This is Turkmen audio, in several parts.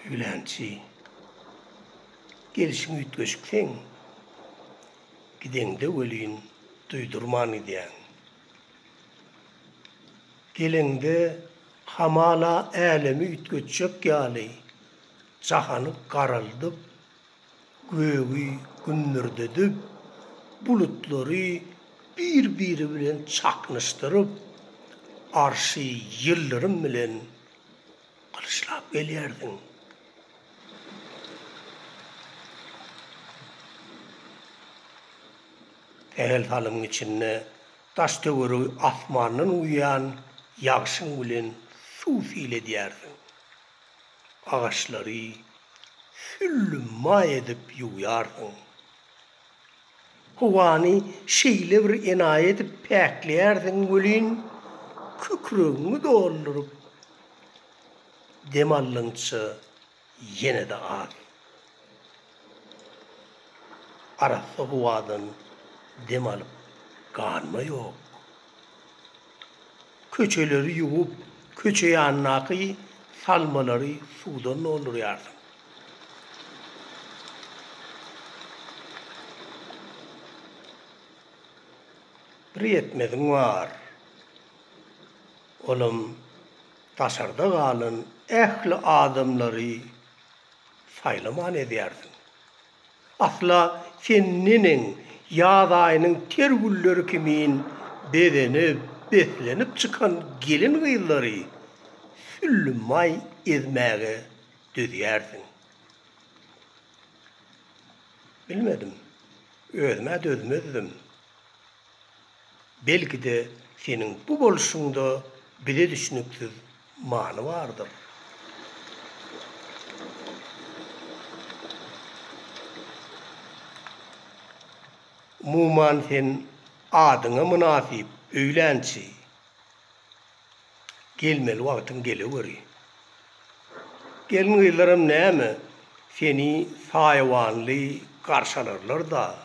Öýlänçi. Gelşiň üýtgeşik seň. Gideňde welin duýdurman gidýäň. Geleňde hamala älemi üýtgetjek ýaly jahany garaldyp, gögi gümmürdedip, bulutlary bir-biri bilen çaknyşdyryp, arşy ýyldyrym bilen gylyçlap gelýärsiň. Sähel salymyň içinde daş-töweregi asmandan guýýan ýagşyň bilen suw-sil edýärsiň. Agaçlary süllümmaý edip ýuwýarsyň. Howany şeýle bir enaýy edip päkleýärsiň welin, kükregiňi dolduryp dem aldyňça ýene-de az. Arassa howadan dem alyp ganma ýok. Köçeleri ýuwup, köçe ýanyndaky salmalary suwdan doldurýarsyň. Bir ýetmeziň bar. Olam daşarda galan ähli adamlary saýlaman ezýärsiň. Asla sen neneň ýaz aýynyň ter gülleri kimin bezenip, beslenip çykan gelin-gyzlary süllümmaý ezmäge dözýärsiň? Bilmedim. Özüm-ä dözmezdim. Belki-de, seniň bu bolşuňda bize düşnüksiz many bardyr. Umuman, sen adyňa mynasyp öýlänçi. Gelmeli wagtyň geleweri. Gelin-gyzlaram näme, seni saýawanly garşy alarlar-da.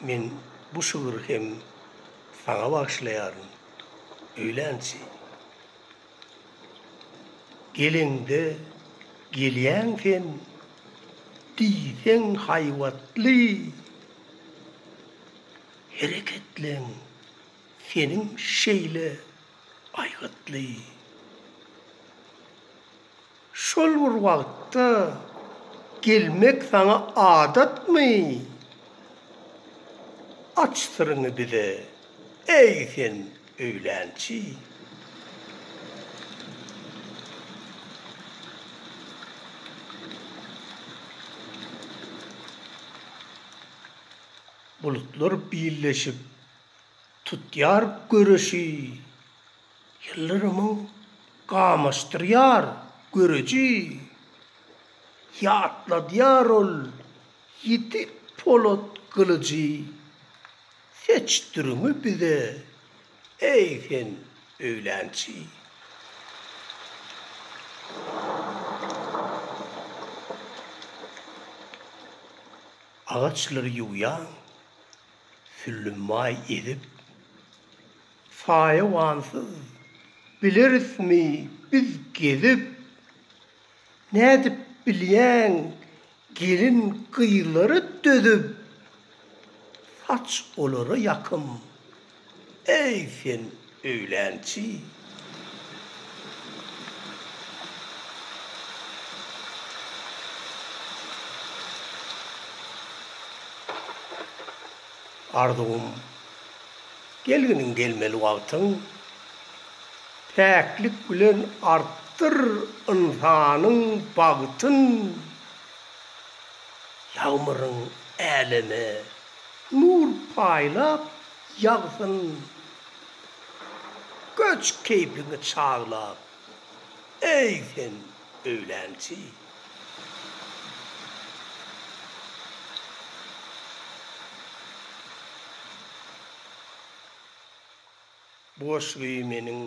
Men bu şygry hem saňa bagyşlaýaryn, öýlänçi. Geleňde gelýäň sen, diýseň haýbatly, Hereketleň seniň şeýle aýgytly. Şol bir wagtda gelmek saňa adatmy? Aç syryňy bize, eý sen öýlänçi! Bulutlar birleşip, tutýar göreşi. Ýyldyrymyň gamaşdyrýar göreji, Ýatladýar ol ýiti polat gylyjy. Seç dürüňi bize, eý sen öýlänçi. Agaçlary ýuwýaň, süllümmaý ezip. Saýawansyz bilerismi biz gezip, Nädip bilýäň gelin gyzlara dözüp, Saç olara ýakym, eý sen öýlänçi. Arzuwym Gelginiň gelmeli wagtyň Päklik bilen artdyr ynsanyň bagtyn Ýagmyryň äleme nur paýlap ýagsyn Göç keýpiňi çaglap, eý sen öýlänçi. Bu goşgy meniň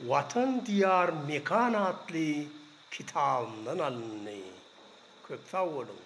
Watan Diýar Mekan atly kitabymdan alyndy. Köp sag boluň!